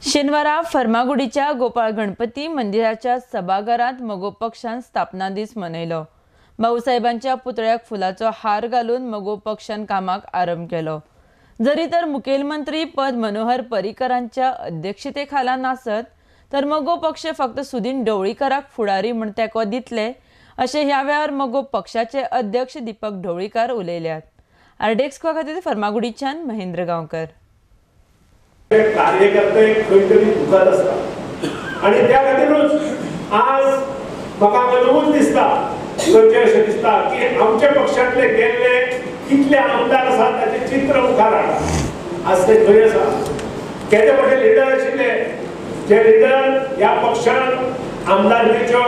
शेनवारा फर्मागुडीच्या गोपाळ गणपती मंदिराच्या सभाघरात मगो पक्षान स्थापना दीस मनयलो। भाऊसाहेबांच्या पुतळ्याक फुलाचो हार घालून मगो पक्षान कामाक आरंभ केलो। जरी तर मुखेलमंत्री पद मनोहर पर्रीकरांच्या अध्यक्षतेखाला नासत तर मगो पक्ष फक्त सुदीन ढवळीकराक फुडारी म्हूण तेंको दितले अशें ह्या वेळार मगो पक्षाचे अध्यक्ष दीपक ढवळीकार उलयल्यात। आरडीएक्स खातीर फर्मागुडीच्यान महेंद्र गांवकर। कार्यकर्ते खंय तरी दुखत आसता आनी त्या खातीरूच आज म्हाका नवूच दिसता खंयचें अशें दिसता की आमच्या पक्षांतले गेल्ले कितले आमदार आसात ताचें चित्र मुखार हाडटा। आज ते खंय आसा, केदे मोठे लिडर आशिल्ले जे लिडर ह्या पक्षान आमदारकीच्यो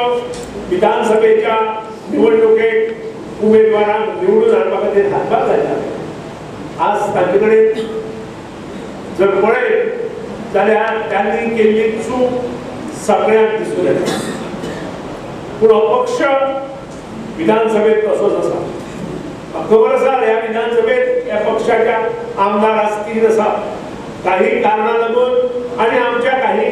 विधानसभेच्या निवडणुकेक उमेदवारांक निवडून हाडपा खातीर हातभार लायताले, आज तांचे कडेन जर पळयत जाल्यार त्यांनी केल्ली चूक सगळ्यांक दिसून येता। पूण हो पक्ष विधानसभेत तसोच आसा। खबर आसा ह्या विधानसभेत ह्या पक्षाच्या आमदार आज 3 आसा। काही कारणां लागून आनी आमच्या काही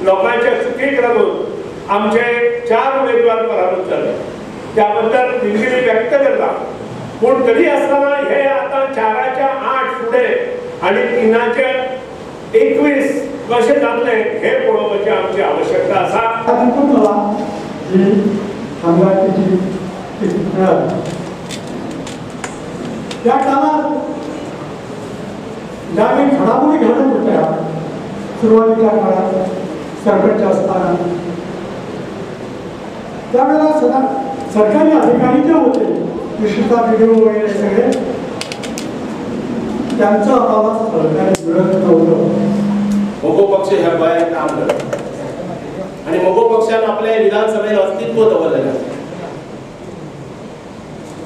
लोकांच्या चुकीक लागून आमचे 4 उमेदवार पराभूत जाले, त्या बद्दल दिलगिरी व्यक्त करता। पूण तरी आसतना हे आतां 4च्या 8 फुडें आनी 3चे 21 कशें जातलें हें पळोवपाची आमची आवश्यकता आसा। मला ही आमदारकीची तिकीट मिळाली। त्या काळात ज्या काही घडामोडी घडत होत्या सुरुवातीच्या काळात सरपंच असताना त्यावेळेला सदा सरकारी अधिकारी जे होते विशेषतः व्हिडिओ वगैरे सगळे त्यांचं आम्हाला सहकार्य मिळत नव्हतं। मगो पक्ष ह्या गोंयांत काम करता आनी मगो पक्षान आपले विधानसभेत अस्तित्व दवरलेलें आसा।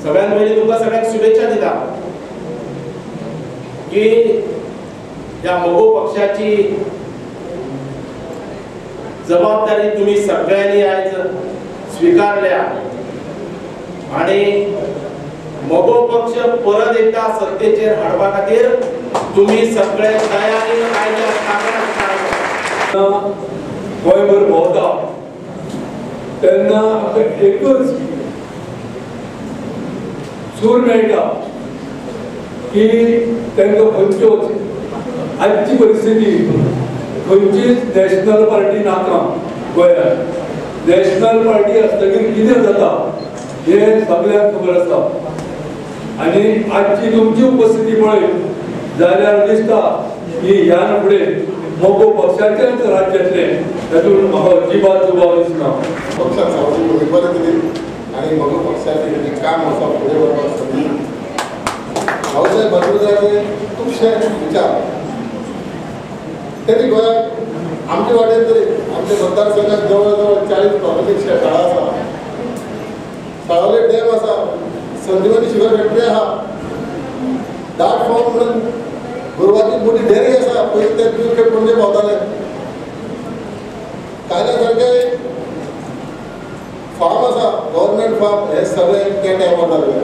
सगळ्यात पयलीं तुमकां सगळ्यांक शुभेच्छा दिता की ह्या मगो पक्षाची जबाबदारी तुमी सगळ्यांनी आयज स्विकारल्या आनी मगो पक्ष परत एकदा सत्तेचेर हाडपा खातीर तुमी सगळे तयारीन आयज गोंयभर भोंवता तेन्ना आमकां एकच सूर मेळटा की तांकां खंयच्योच आजची परिस्थिती खंयचीच नॅशनल पार्टी नाका गोंयांत। नॅशनल पार्टी आसतकीर कितें जाता हें सगळ्यांक खबर आसा आनी आजची तुमची उपस्थिती पळयत जाल्यार दिसता की ह्यान फुडें मगो पक्षाचेंच राज्यातलें तातूंत म्हाका अजिबात दुबाव दिसना। पक्षान सावजी उमेदवारी दिली आनी मगो पक्षाचें जें काम आसा फुडें व्हरपाक संदी भाऊसाहेब बांदोडकराचे खुबशे विचार तेणी गोंयांत आमचे वाटेन तरी आमच्या मतदारसंघात जवळ जवळ 40 प्राथमीक शाळा आसा, साळोले डॅम आसा, संजीवनी शुगर फॅक्टरी आसा, दाट फॉर्म म्हणून गोरवाची मोठी डेअरी आसा, पयलीं ते दूद खेप पणजे पावताले। कायल्या सारके फार्म आसा, गव्हर्मेंट फार्म, हे सगळे त्या टायमार जाल्ले।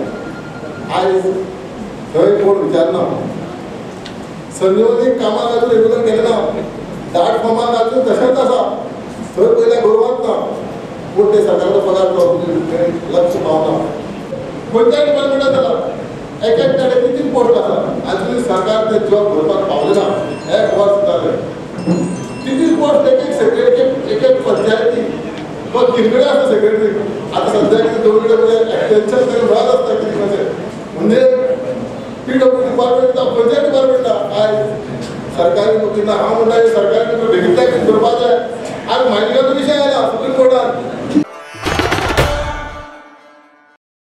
आयज थंय कोण विचारना। संजीवनी कामाक अजून रेगुलर केलें ना, दाट फार्माक अजून तशेंच आसा, थंय पयल्या गोरवांत ना, पूण ते सरकाराचो पगार लक्ष पावना। खंयच्याय डिपार्टमेंटात जाला एक एक कडेन 3 पोस्ट आसा, आजून सरकार ते जॉब भरपाक पावलें ना। एक वर्स जालें 3 पोस्ट एक एक सेक्रेटरी एक एक पंचायती तो किरकिरे आसा सेक्रेटरी। आतां सद्या कितें 2 कडेन एक्सटेन्शन तरी मेळत आसता कितें कशें, म्हणजे पीडब्ल्यू डिपार्टमेंट खंयच्याय डिपार्टमेंटा आयज सरकारी नोकरी ना। हांव म्हणटा सरकारी नोकरी बेगीन बेगीन भरपाक